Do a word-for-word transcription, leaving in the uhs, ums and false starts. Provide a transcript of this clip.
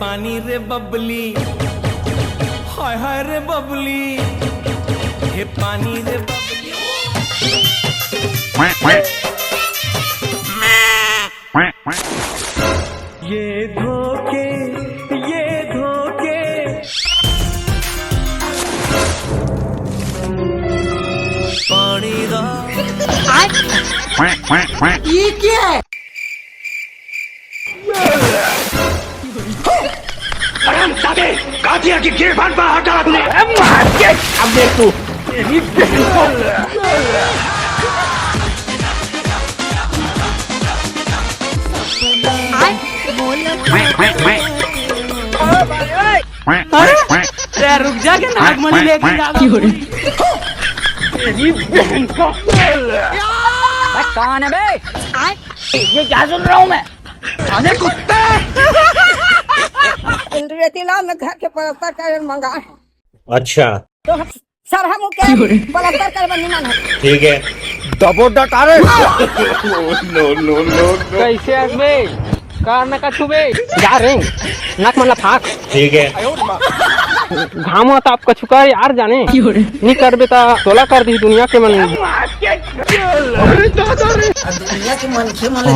पानी रे बबली, हाय हाय रे बबली, हे पानी रे बबली। ये धोखे, ये धोखे। पानी दा। ये क्या है? हरामजादे, कातिया की गिरबान पर हाथ डाला तूने। अरे मार के, अब देख तू। तेरी बहन को। अरे, रुक जा के नागमणि लेके जा। तेरी बहन का। बे, कौन है बे? ये क्या सुन रहा हूँ मैं? अरे कुत्ते! इंद्रियती ला, मैं घर के पलस्तर करे मंगा है। अच्छा। तो हम, सर, हम के पलस्तर करे बर निमन है। ठीक है। दबो डट, अरे। नो, नो, नो, नो। कैसे हस बे? कार न कछु बे? जा रे, नाक मन ला फाक। ठीक है। घाम होता आप कछु कर यार जाने। नी करबे ता तोला कर दी दुनिया के मन। अरे दादा रे। दुनिया के मनखे मन ला